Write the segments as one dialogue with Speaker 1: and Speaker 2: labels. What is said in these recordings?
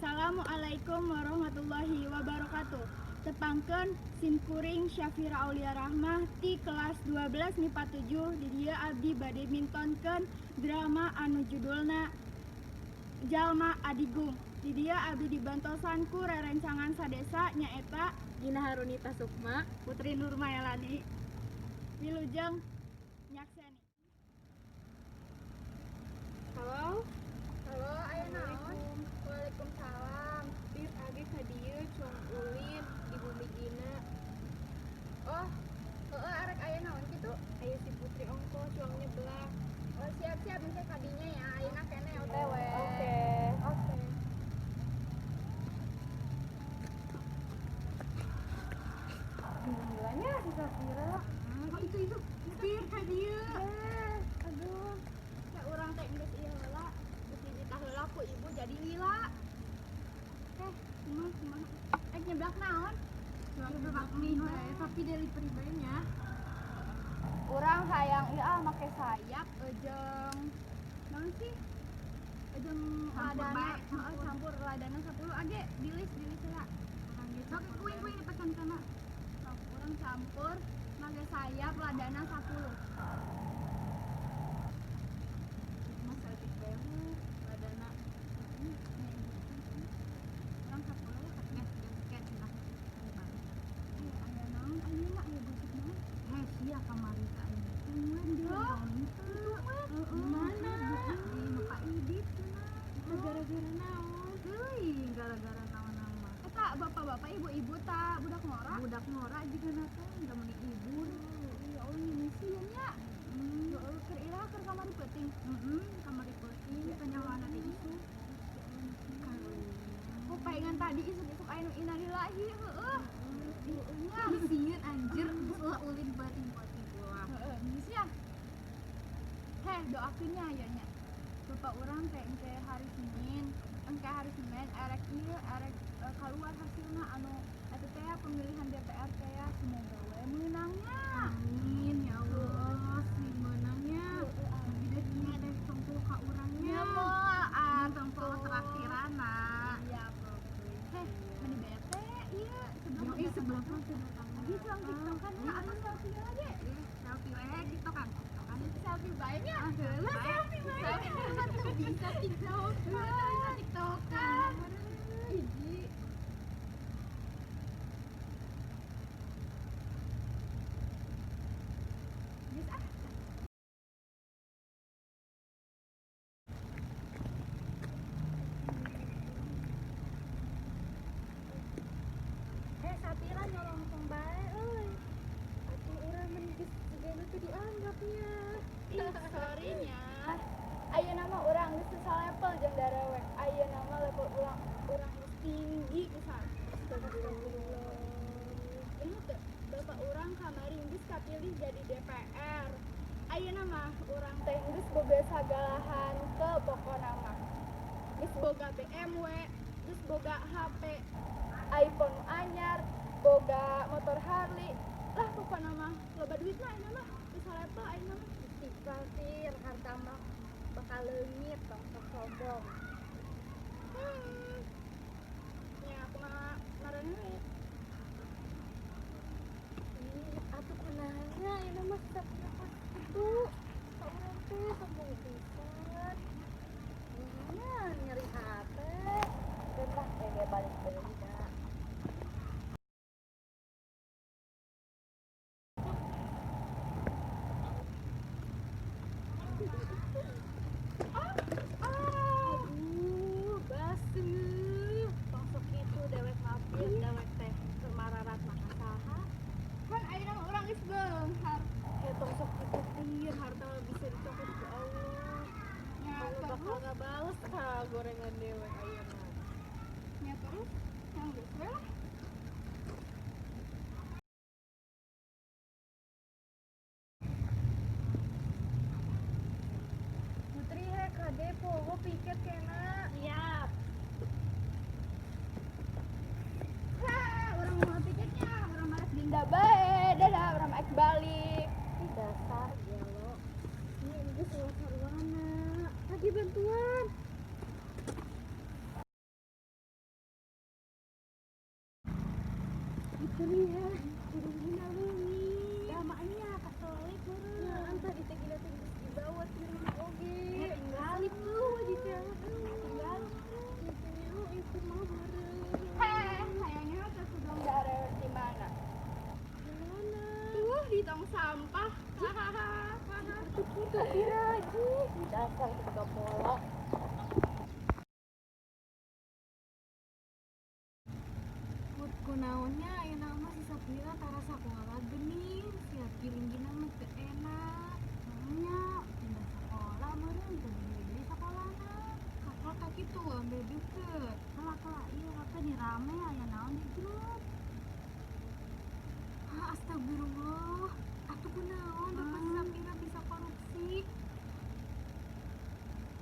Speaker 1: Assalamualaikum warahmatullahi wabarakatuh. Tepangkeun sim kuring Syafira Aulia Rahmah ti kelas 12 MIPA 7. Di dieu abdi bade mintonkeun drama anu judulna Jalma Adigung. Di dieu abdi dibantosan ku rerencangan sadesa, nyaeta
Speaker 2: Gina Harunita Sukma,
Speaker 1: Putri Nurmaelani. Wilujeng nyakseni.
Speaker 2: Halo.
Speaker 1: Halo, aya naon? Waalaikumsalam.
Speaker 2: Tir, abi ka dieu cuang ulin di bumi Gina.
Speaker 1: Oh, heeh, arek aya naon kitu?
Speaker 2: Aya si Putri ongko cuang nyeblak.
Speaker 1: Oh, siap-siap, engke kadinya ya. Ayeuna kene OTW.
Speaker 2: Oke.
Speaker 1: Oke.
Speaker 2: Gilanya si Safira.
Speaker 1: Oh, itu. Tir, ka dieu. Aduh. Ya urang teh geus ieu heula. Geus dititah heula ku ibu jadi lila. Eh, kumaha kumaha? Eh, nyeblak naon?
Speaker 2: Nyeblak mie we, tapi delivery bae nya.
Speaker 1: Urang hayang ieu ah, make sayap jeung naon sih? Jeung
Speaker 2: Campur
Speaker 1: ladana,
Speaker 2: bae,
Speaker 1: heeh, campur ladana 10 age di list heula.
Speaker 2: Sok kuing-kuing dipesan kana.
Speaker 1: Sok urang campur make sayap ladana 10.
Speaker 2: Mas saeutik bae ladana.
Speaker 1: Urang 10 lah.
Speaker 2: Geus geus ke cenah.
Speaker 1: Eh, aya naon ayeuna, aya gosip naon?
Speaker 2: Eh, sia kamari ka aing.
Speaker 1: Tungguan deh.
Speaker 2: Naon teu?
Speaker 1: Heeh.
Speaker 2: Mana? Di nu Pak Idit cenah. Gara-gara naon? Teuing gara-gara naon mah.
Speaker 1: Eta bapak-bapak, ibu-ibu ta budak ngora?
Speaker 2: Budak ngora juga na teh, da meuni ibun.
Speaker 1: Ya Allah, nyisian nya. Heeh, keur iraha, keur kamari peuting?
Speaker 2: Heeh, kamari peuting kanyawana teh isuk.
Speaker 1: Oh, palingan tadi isuk-isuk aya nu innalillahi, heeh. Heeh nya.
Speaker 2: Sieun anjir, geus ulah ulin beuting-beuting ulah.
Speaker 1: Heeh, geus ya. Heh, doakeun nya ya nya. Bapak urang teh engke hari Senin, engke hari Senin erek ieu erek keluar hasilna anu eta teh pemilihan DPR teh ya, semoga we meunangnya.
Speaker 2: Amin ya Allah, sing meunangnya.
Speaker 1: Heeh,
Speaker 2: Tapi deh kieu teh tong ka urangnya.
Speaker 1: Ya moal
Speaker 2: Tong
Speaker 1: atuh.
Speaker 2: Traktirana.
Speaker 1: Iya, heh, meni bete ieu sebelah.
Speaker 2: Ih, sebelah mah teu datang.
Speaker 1: Lagi cuang TikTokan ya atau selfie lagi?
Speaker 2: Selfie we, TikTokan. TikTokan.
Speaker 1: Selfie bae nya.
Speaker 2: Ah, heula
Speaker 1: selfie bae.
Speaker 2: Kan teu bisa TikTok. Teu bisa TikTokan.
Speaker 1: Hiji. Geus ah.
Speaker 2: Eh, Sapira nyolongtong bae euy. Atuh urang meni geus jiga nu teu dianggapnya.
Speaker 1: Ih, sorry nya. Ayeuna mah urang geus teu salevel jeung darewek. Ayeuna mah level urang urang geus tinggi pisan. Astagfirullah. Ini teh bapak urang kamari geus kapilih jadi DPR. Ayeuna mah urang teh geus boga sagalahan ke pokona mah. Geus boga BMW, geus boga HP iPhone anyar, boga motor Harley. Lah, pokona mah loba duit mah ayeuna mah. Geus salevel ayeuna mah.
Speaker 2: Istighfar, Fir, harta mah bakal leungit, tong sok sombong.
Speaker 1: Ya, aku mah marana we.
Speaker 2: Ih, atuh kunaon ayeuna mah Sapira kos kitu. Ka urang teh sombong pisan. Nya nyeri hate. Keun lah ge balik deui da. Aduh, baseuh. Tong sok kitu dewek mapir, dewek teh keur mararat mah ka saha?
Speaker 1: Kan ayeuna mah urang geus beunghar.
Speaker 2: Eh, tong sok kitu, Tir, harta mah bisa dicokot ku Allah.
Speaker 1: Ya,
Speaker 2: Allah bakal
Speaker 1: terus
Speaker 2: ngabales ka gorengan dewek ayeuna.
Speaker 1: Ya terus yang geus we lah.
Speaker 2: Putri, he kade poho piket kena.
Speaker 1: Siap. Hah, urang mau tiketnya, urang malas dinda bae, dadah, urang ek balik.
Speaker 2: Ih, dasar gelo. Ini geus ulah sarwana. Lagi bantuan. Gini ya, kudu dina leungit. Da maknya kaselip meureun.
Speaker 1: Ya, tadi teh gina teh geus dibawa ti rumah oge.
Speaker 2: Ya tinggal tuh di jalan.
Speaker 1: Tinggal.
Speaker 2: Itu mah meureun.
Speaker 1: Heh, hayangnya teh sudung darewek di mana?
Speaker 2: Di mana?
Speaker 1: Tuh di tong sampah. Hahaha.
Speaker 2: Itu kira ji. Dasar itu pola. Put kunaonnya ayeuna mah si Sapira tara sakola geuning, sia pilinggina mah teu enak. Nya pindah sekolah meureun teu deui sakolana. Kakak ka kitu ambil deket. Kalah kalah ieu kakak di rame aya naon di grup. Ah, astagfirullah. Atuh kunaon bapak si Sapira bisa korupsi.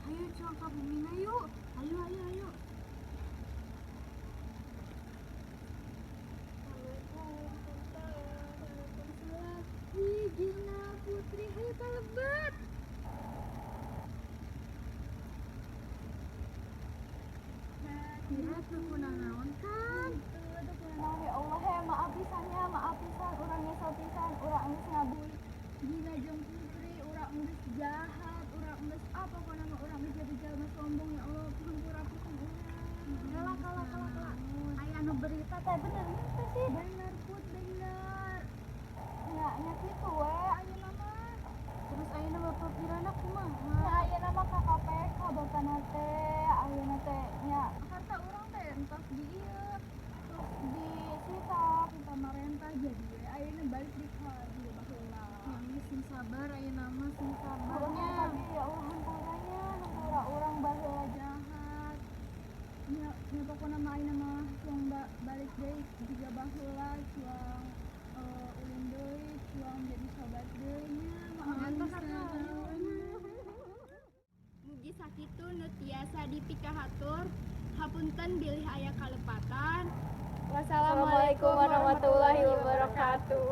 Speaker 2: Ayo cuang ka bumina yuk. Ayo ayo ayo. Assalamualaikum, Tante. Waalaikumsalam. Ih, Gina Putri, ayo kalebet. Kira tuh kunaon kan?
Speaker 1: Tuh kunaon ya Allah he, maaf pisan ya, maaf pisan urang nyesel pisan, urang geus ngabui Gina jeung Putri, urang geus jahat, urang geus apa pokona mah urang geus jadi jalma sombong ya Allah, hampura pisan urang.
Speaker 2: Kalah kalah kalah kalah. Aya anu berita teh bener henteu sih?
Speaker 1: Bener Put, bener. Nya nya kitu we ayeuna mah.
Speaker 2: Terus ayeuna bapak pirana kumaha?
Speaker 1: Nya ayeuna mah ka KPK bapana teh, ayeuna teh nya harta urang teh entos di ieu. Terus disita ku pamarentah jadi we ayeuna balik di ka dieu baheula.
Speaker 2: Ya geus sing sabar ayeuna mah sing sabar
Speaker 1: Urang
Speaker 2: nya.
Speaker 1: tapi ya Allah hampuranya, hampura urang baheula jahat. Nya nya pokona mah ayeuna mah cuang balik deui jiga baheula cuang ulin deui, cuang jadi sobat deui nya. Maaf pisan. Mugi sakitu nu tiasa dipikahatur, hapunten bilih aya kalepatan.
Speaker 2: Wassalamualaikum warahmatullahi wabarakatuh.